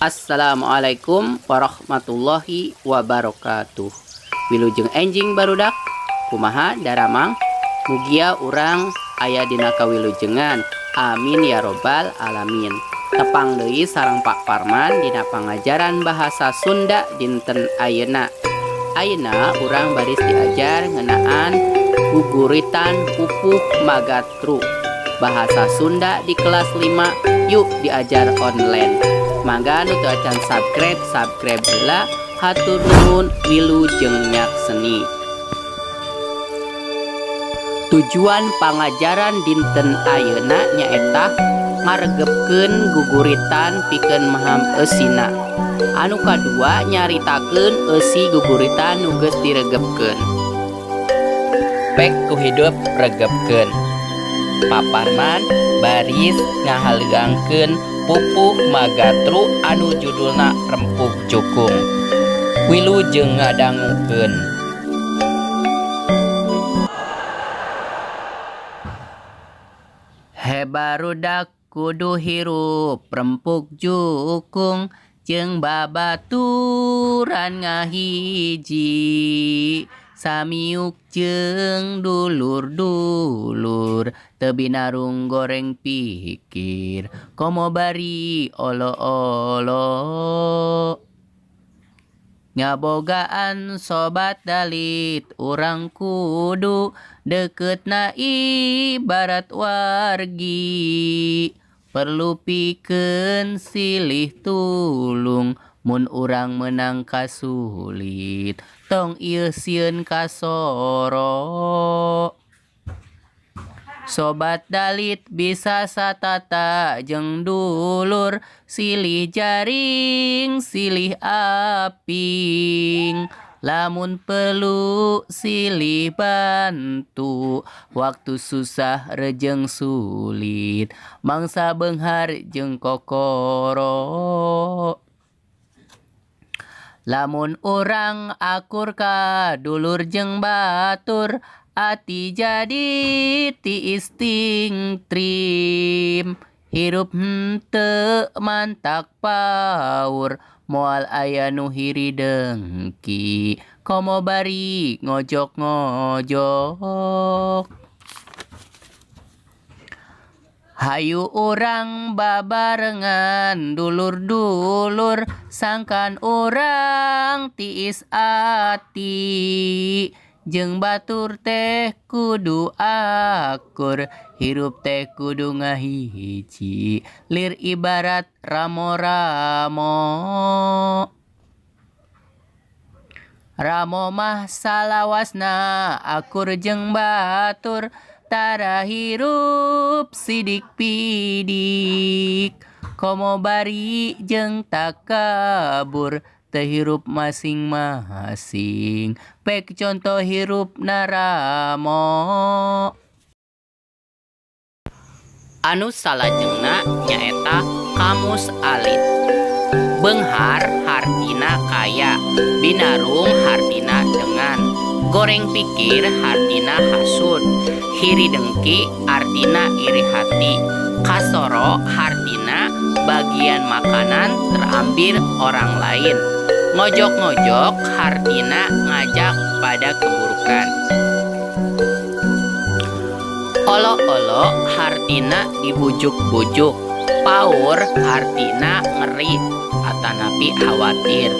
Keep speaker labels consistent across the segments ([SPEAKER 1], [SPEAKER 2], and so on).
[SPEAKER 1] Assalamualaikum warahmatullahi wabarakatuh. Wilujeng enjing barudak, kumaha daramang? Mugia urang aya dina kawilujengan. Amin ya robbal alamin. Tepang deui sareng Pak Parman dina pangajaran bahasa Sunda dinten ayeuna. Ayeuna urang baris diajar ngeunaan guguritan pupuh magatru. Bahasa Sunda di kelas 5 yuk diajar online. Mangga nu teu acan subscribe, subscribe heula. Hatur nuhun, wilujeng nyakseni. Tujuan pangajaran dinten ayeuna nyaeta ngaregepkeun guguritan pikeun maham eusina. Anu kadua nyaritakeun eusi guguritan nu geus diregepkeun. Pek ku hidup regepkeun. Pak Parman baris ngahaleungkeun pupuh magatru anu judulna Rempug Jukung. Wilujeng ngadangukeun. He barudak kudu hirup rempug jukung jeung babaturan ngahiji. Samiuk jeung dulur-dulur teu binarung goreng pikir komo bari olo-olo. Ngabogaan sobat dalit urang kudu deketna ibarat wargi. Perlu pikeun silih tulung mun urang meunang kasulit tong ieu sieun kasoro. Sobat dalit bisa satata jeung dulur silih jaring silih aping. Lamun perlu silih bantu waktu susah rejeng sulit mangsa beunghar jeung kokoro. Lamun urang akur ka dulur jeung batur ati jadi tiis tingtrim. Hirup henteu mantak paur moal aya nu hiri dengki komo bari ngojok-ngojok. Hayu urang babarengan dulur-dulur sangkan urang tiis ati. Jeung batur teh kudu akur hirup teh kudu ngahiji lir ibarat ramo-ramo. Ramo mah salawasna akur jeung batur tara hirup sidik pidik. Komo bari jeung takabur teu hirup masing-masing pek contoh hirup naramo. Anu salajengna nyaeta kamus alit. Beunghar hartina kaya, binarung hartina dengan, goreng pikir hartina hasud, hiri dengki artina iri hati, kasoro hartina bagian makanan terambil orang lain, ngojok-ngojok hartina ngajak pada keburukan. Olo-olo hartina dibujuk-bujuk, paur hartina ngeri atanapi khawatir,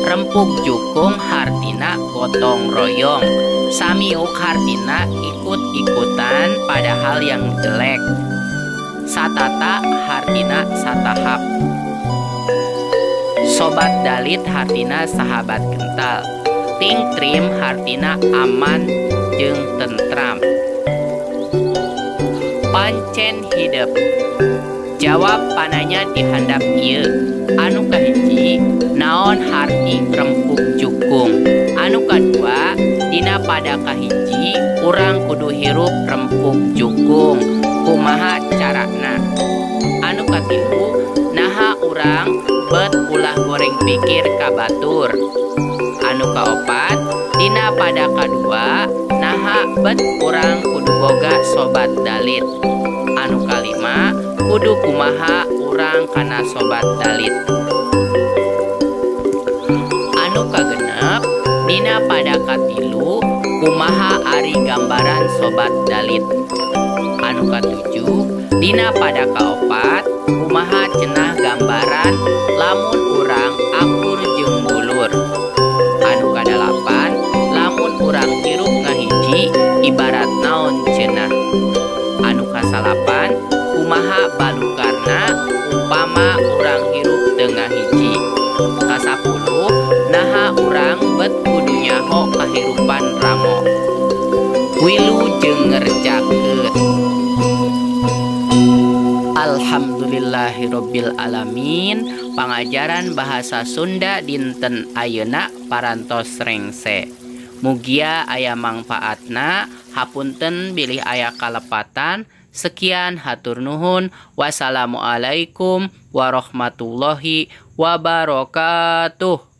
[SPEAKER 1] rempug jukung hartina gotong royong, samiuk hartina ikut-ikutan pada hal yang jelek, satata hartina satahap, sobat dalit hartina sahabat kental, tingtrim hartina aman jeung tentram. Pancen hidep. Jawab pananya dihandap ieu. Anu kahiji naon harti rempug jukung. Anu kadua dina pada kahiji urang kudu hirup rempug jukung. Kumaha carana? Anu katilu naha urang bet ulah goreng pikir ka batur. Anu kaopat dina pada kadua naha bet urang kudu boga sobat dalit. Anu kalima kudu kumaha urang kana sobat dalit. Dina pada katilu, kumaha ari gambaran sobat dalit? Anu katujuh, dina pada kaopat, kumaha cenah gambaran lamun urang akur jeung dulur? Anu kadalapan, lamun urang hirup ngahiji ibarat naon cenah? Anu kasalapan, kumaha balukarna upama urang hirup teu ngahiji? Kasapuluh, naha urang bet kudu nyaho kahirupan ramo? Wilujeng ngerjakeun. Alhamdulillahirabbil alamin, pangajaran bahasa Sunda dinten ayeuna parantos rengse. Mugia aya mangpaatna. Hapunten bilih aya kalepatan. Sekian, hatur nuhun. Wassalamualaikum warahmatullahi wabarakatuh.